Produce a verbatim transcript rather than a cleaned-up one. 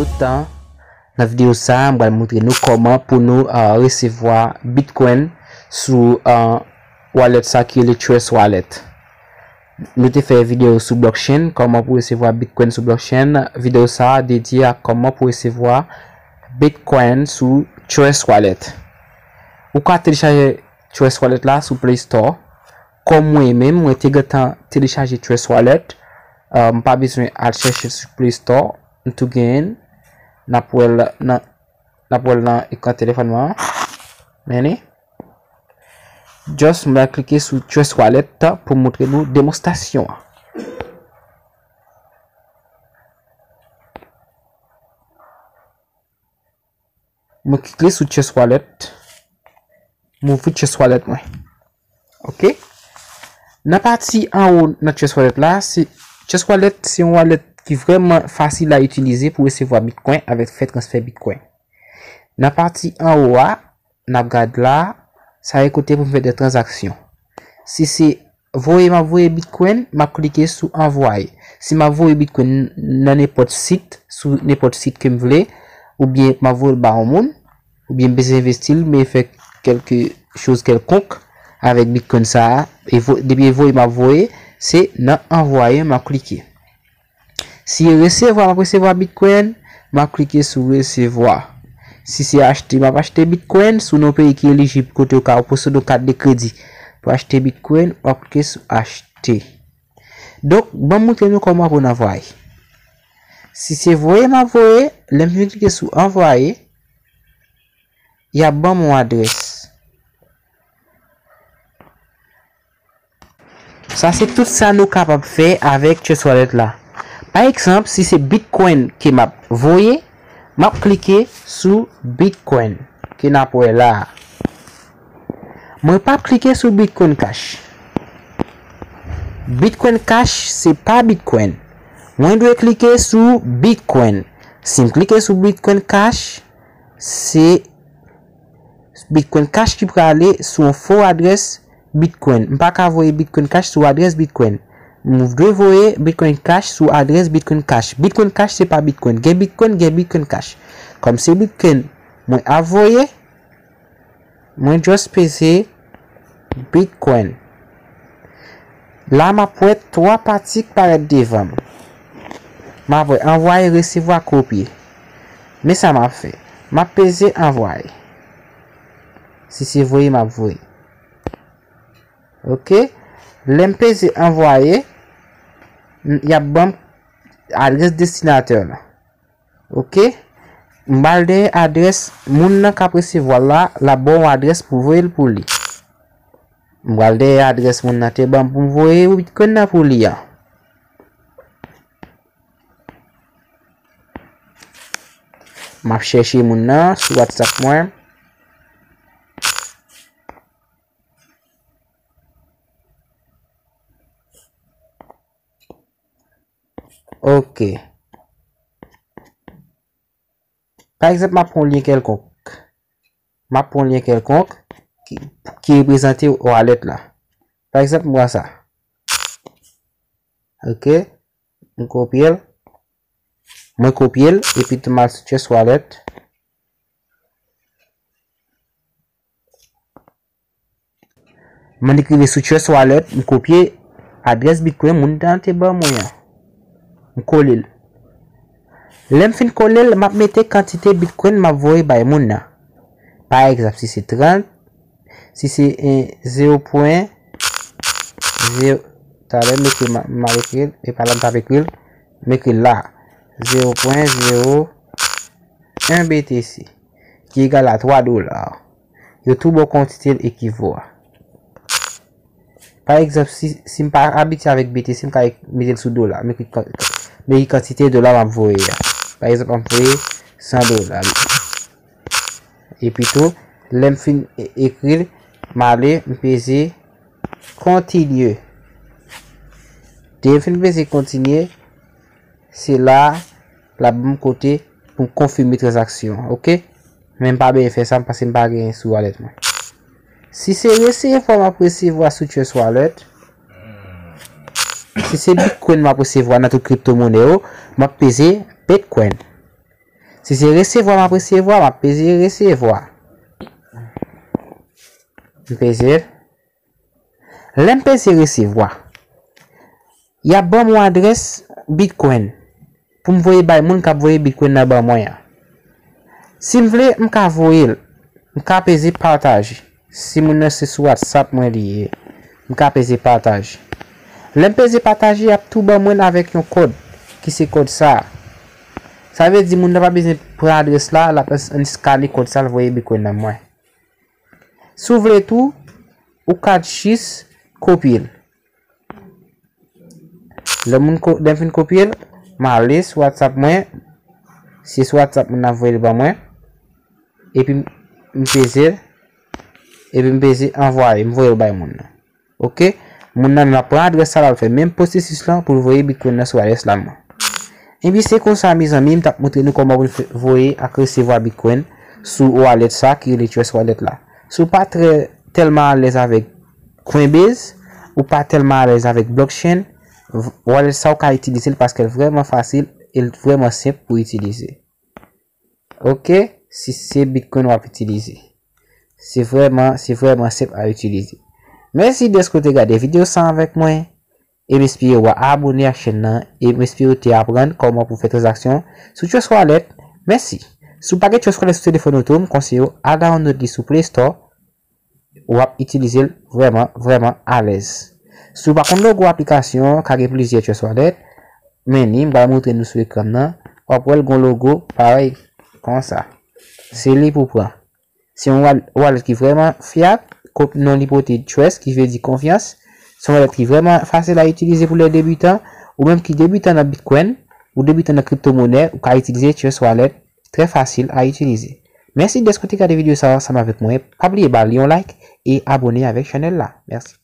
Tout tan, nan videyo sa a, m pral montre nou kòman pou nou, ah, resevwa Bitcoin sou, ah, wallet sa ki rele Trust Wallet. Nou te fè videyo sou blockchain, kòman pou resevwa Bitcoin sou blockchain. Videyo sa a dedye a kòman pou resevwa Bitcoin sou Trust Wallet. Ou ka telechaje Trust Wallet la sou Play Store. Kòm mwen menm, mwen te gentan telechaje Trust Wallet. Ah, m pa bezwen al chèche l sou Play Store. M tou genyen l. N ap wè l nan, n ap wè l nan ekran telefòn mwen an. Men li. Just mwen klike sou Trust Wallet pou montre nou demonstrasyon an. Mwen klike sou Trust Wallet. Mwen ouvri Trust Wallet mwen. Ok. Nan pati anwo nan Trust Wallet la, se Trust Wallet se yon wallet ki vrèman fasil a itilize pou resevwa Bitcoin avèk fè transfè Bitcoin. Nan pati anwo a, n ap gad la, sa e kote pou m fè de tranzaksyon. Si se voye m ap voye Bitcoin, m ap klike sou anvwaye. Si m ap voye Bitcoin nan nenpòt sit, sou nenpòt sit ke m vle, oubyen m ap voye l ba yon moun, oubyen m bezwen envesti l, men fè kèlke choz kèlkonk avèk Bitcoin sa a, e vo-, depi e voye m ap voye, se nan anvwaye m ap klike. Si e resevwa, m ap resevwa Bitcoin, m ap klike sou resevwa. Si se achte, m ap achte Bitcoin, si w nan yon peyi ki elijib kote yo ka posede yon kat de kredi pou achte Bitcoin, w ap klike sou achte. Donk, ban m montre nou kòman pou n anvwaye. Si se voye m ap voye, lè m fin klike sou anvwaye, y ap ban m yon adrès. Sa se tout sa nou kapab fè avèk Trust Wallet la. Pa egzanp, si se Bitcoin ke m ap voye, m ap klike sou Bitcoin ke n ap wè la a. Mwen p ap klike sou Bitcoin Cash. Bitcoin Cash se pa Bitcoin. Mwen dwe klike sou Bitcoin. Si m klike sou Bitcoin Cash, se Bitcoin Cash ki prale sou yon fo adrès Bitcoin. M pa ka voye Bitcoin Cash sou adrès Bitcoin. M dwe voye Bitcoin Cash sou adrès Bitcoin Cash. Bitcoin Cash se pa Bitcoin. Gen Bitcoin, gen Bitcoin Cash. Kòm se Bitcoin mwen ap voye, mwen just peze Bitcoin. La m ap wè twa pati k parèt devan m. M ap wè anvwaye, resevwa, kopye. Men sa m ap fè. M ap peze anvwaye. Si se voye m ap voye. Ok. Lè m peze anvwaye, m, y ap ban m adrès destinatè la. Ok. M pral dèyè adrès moun nan k ap resevwa l la, l ap ba w yon adrès pou voye l pou li. M pral dèyè adrès moun nan te ban m pou m voye Bitcoin nan pou li a. M ap chèche moun nan sou WhatsApp mwen. Ok. Pa egzanp, m ap pran yon lyen kèlkonk. M ap pran yon lyen kèlkonk ki, ki reprezante wallet la. Pa egzanp, m pran sa. Ok. M kopye l. Mwen kopye l, epi tou m al sou Trust Wallet. Mwen rive sou Trust Wallet, m kopye adrès Bitcoin moun nan te ban mwen an. M kole l. Lè m fin kole l, m ap mete kantite Bitcoin m ap voye bay moun nan. Pa egzanp, si se trant, si se, eh, zewo pwen zewo, talè m ekri, m a, m a ekri l, e pa la m t ap ekri l, m ekri l la, zewo pwen zewo en B T C, ki egal a twa dola. Yo tou ba w kantite l ekivo a. Pa egzanp, si, si m pa abitye avèk B T C, m ka ek-, mete l sou dola. M ekri kan-, m ekri kantite dola m ap voye a. Pa egzanp, m ap voye san dola. Epi tou, lè m fin e-, ekri l, m ale, m peze kontinye. Depi m fin peze kontinye, se la l ap ban m kote pou m konfime tranzaksyon an, ok? Men m pa bezwen fè sa paske m pa gen sou wallet mwen. Si se resevwa m ap resevwa sou Trust Wallet, si se Bitcoin m ap resevwa nan tout kripto monè yo, m ap peze Bitcoin. Si se resevwa m ap resevwa, m ap peze resevwa. M peze l. Lè m peze resevwa, y ap ban m yon adrès Bitcoin pou m voye bay moun k ap voye Bitcoin nan ban mwen an. Si m vle, m ka voye l. M ka peze pataje. Si moun nan se sou WhatsApp mwen li ye, m ka peze pataje. Lè m peze pataje, y ap tou ban mwen l avèk yon kòd, ki se kòd sa a. Sa vle di moun nan pa bezwen pran adrès la, l ap eskane kòd sa, l voye Bitcoin nan mwen. Si w vle tou, ou ka jis kopye l. Lè moun ko-, lè m fin kopye l, m ale sou WhatsApp mwen. Se sou WhatsApp moun nan voye l ban mwen. Epi m, m peze l. Epi m peze anvwaye, m voye l bay moun nan. Oke? Moun nan menm ap pran adrès sa l al fè menm pwosesis lan pou l voye Bitcoin nan sou adrès la mwen. Epi se konsa, mezanmi, m t ap montre nou kòman pou n fè, voye ak resevwa Bitcoin sou wallet sa ki rele Trust Wallet la. Si w pa trè, tèlman alèz avèk Coinbase, ou pa tèlman alèz avèk blockchain, v-, wallet sa ou ka itilize l paske l vrèman fasil e l vrèman senp pou itilize. Oke, si se Bitcoin w ap itilize. Se vrèman, se vrèman senp a itilize. Mèsi dèske w te gade videyo sa avèk mwen. E m espere w abone ak chèn nan. E m espere w te aprann kòman pou fè tranzaksyon sou Trust Wallet. Mèsi. Si w pa gen Trust Wallet sou telefòn ou tou, m konseye w al download li sou Play Store. W ap itilize l vrèman, vrèman alèz. Si w pa konn logo aplikasyon an, ka gen plizyè Trust Wallet, men ni, m pral montre nou sou ekran m nan, w ap wè l gon logo parèy konsa. Se li pou pran. Se yon wal-, wallet ki vrèman fyab, ko-, non li pote Trust, ki vle di konfyans. Se yon wallet ki vrèman fasil a itilize pou lè debitan, ou menm ki debitan nan Bitcoin, ou debitan nan kriptomonè, ou ka itilize Trust Wallet, trè fasil a itilize. Mèsi dèske w te gade videyo sa a ansanm avèk mwen. Pa bliye ba li yon like e abone avèk chanèl la. Mèsi.